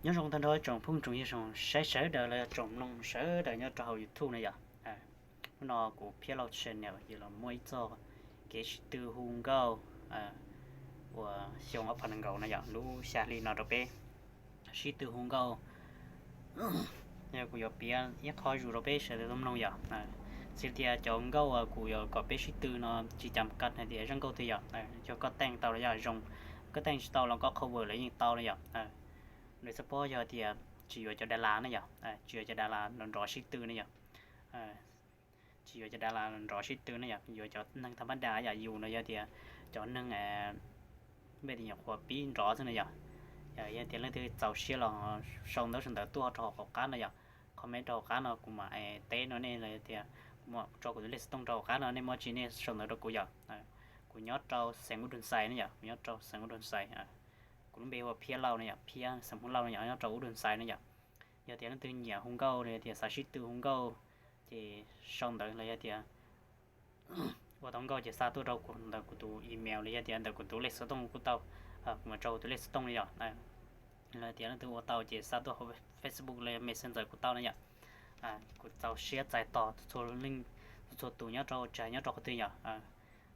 Nyob zoo tag nrho tsoom phooj tsoom ywg, tsoom saib sawv daws los yog tsoom mloog sawv daws nyob rau hauv YouTube na yom. Hnub no kuv Phiab Lauj channel yuav los muaj ib txoj kev sib tw hu nkauj uas xyoo ob phav nees nkaum no yom, lub xya hli no rau peb sib tw hu nkauj. Yog kuv yuav piav ib qho zus rau peb sawv daws tau mloog yom. Txhais tias cov nkauj uas kuv yuav kom peb sib tw no tsis cam kas hais tias zaj nkauj twg yom, yog koj teej tau los yog zoo, koj teej tsis tau los koj cover los yeej tau no yom. Nws xab pob yog tias tsis yuav cov da las ne yom, tsis yuav cov da las nrov nrov sib tw ne yom. Tsis yuav cov da las nrov sib tw ne yom, yuav cov neeg tham mab das yom, yus no yog tias cov neeg npe tias nyuam qhuav pib nrov xwb no yom. Yog tias leej twg txaus siab los sau ntawv sau ntawv tuaj rau hauv qab no yom, comment rau hauv qab no kuv mam teb no nej los yog tias kuv mam tso kuv tus lej xov tooj rau hauv qab no, nej muaj tsis nej sau ntawv rau kuv yom. Kuv nyob rau xeev Ub Dug Xais ne yom, kuv nyob rau xeev Ub Dug Xais. Kuv lub npe hu ua Phiab Lauj ne yom, Phiab xeem Hmoob Lauj ne yom, nyob rau Ub Dug Xais ne yom. Yog tias leej twg nyiam hu nkauj los yog tias xav sib tw hu nkauj ces sau ntawv los yog tias ua tau nkauj ces xa tuaj rau kuv ntawm kuv tus email los yog tias ntawm kuv tus lej xov tooj kuj tau. Kuv mam tso kuv tus lej xov tooj li yom. Los tias leej twg ua tau ces xa tuaj hauv Facebook los yog Messenger kuv tau na yom. Kuv txaus siab txais tos txhua leej txhua tus nyob rau tsav nyob rau qhov twg yom.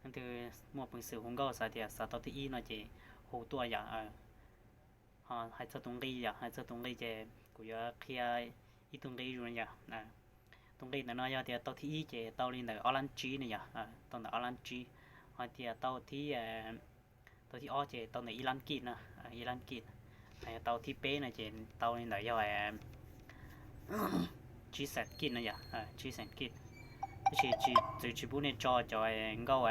Leej twg muaj peev xwm hu nkauj xav tias xav tau thib ib no ces hu tuaj yom. Ho hais txog tus nqi yom, hais txog tus nqi ces kuv yuav qhia ib tug nqi zus yom. Tus nqi ntawm no yog tias tau thib ib ces tau li ntawm ob lab tsib ne yom, tau ntawm ob lab tsib. Ho tias tau thib, tau thib ob ces tau ntawm ib lab kij na, ib lab kij. Ho yog tau thib peb no ces tau li ntawm yog tsib xees kij no yom, tsib xees kij. Tab sis tsis, txwv tsis pub nej tso cov nkauj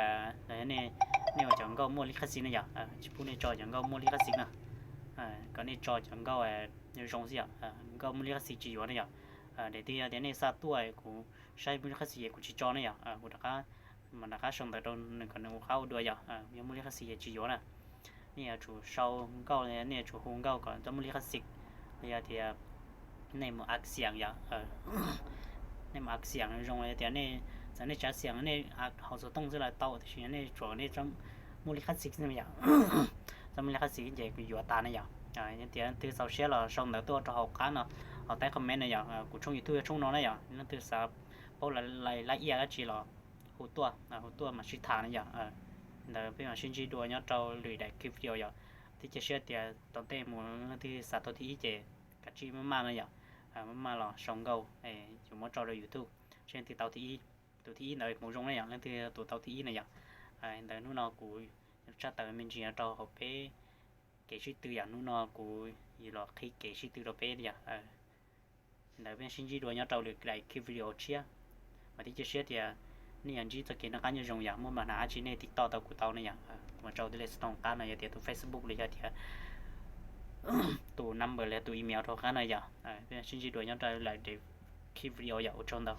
los nej, nej ua cov nkauj muaj lij qab xis na yom, tsis pub nej tso cov nkauj muaj lij qab xis na. Kom nej tso cov nkauj zoo xwb yom, nkauj muaj lij qab xis tsis yuav na yom. Daim twg yog tias nej xa tuaj kuv saib muaj lij qab xis ces kuv tsis tso ne yom, kuv rov qab, mam rov qab sau ntawv rau nws kom nws ua qab ua dua yom. Yog muaj lij qab xis ces tsis yuav na. Nej yuav tsum sau nkauj, nej yuav tsum hu nkauj kom txhob muaj lij qab xis, los yog tias nej mus a xiam yom, nej mus a xiam zoo los yog tias nej, txawm nej tsav xiam nej a hauv xov tooj xwb los tau, tiam sis nej tsuas nej muaj lij qab xis yom, txhob muaj lij qab xis ces kuv yuav tas na yom. Yog tias leej twg txaus siab los sau ntawv tuaj rau hauv qab no, hauv taib comment no yom, kuv tshooj YouTube yog tshooj no na yom, leej twg xav paub lab ias dab tsi los hu tuaj, hu tuaj mam sib tham na yom. Ntawd peb mam sib ntsib dua nyob rau lwm daim clip video yom. Thiab cia siab tias tom ntej mus leej twg xav tau thib ib ces kav tsij maj maj na yom, maj maj los sau nkauj, yuav muab tso rau YouTube, seb leej twg tau thib ib. Tus thib ib ntawd mus zoo na yom, leej twg tus tau thib ib na yom. Ntawd hnub no kuv tshaj tawm me ntsis rau hauv peb kev sib tw yom, hnub no kuv yuav los qhib kev sib tw rau peb yom. Ntawd peb sib ntsib dua nyob rau lwm daim clip video tshiab. Mas thiab cia siab tias nej yuav ntsib txoj kev noj qab nyob zoo yom, muaj npam hnav dab tsi nej tiv toj tau kuv tau ne yom. Kuv mam tso tus lej xov tooj qab no, yog tias tus Facebook los yog tias tus number los yog tus email rau qab no yom. Peb sib ntsib dua nyob rau lwm daim clip video yom, ua tsaug ntau.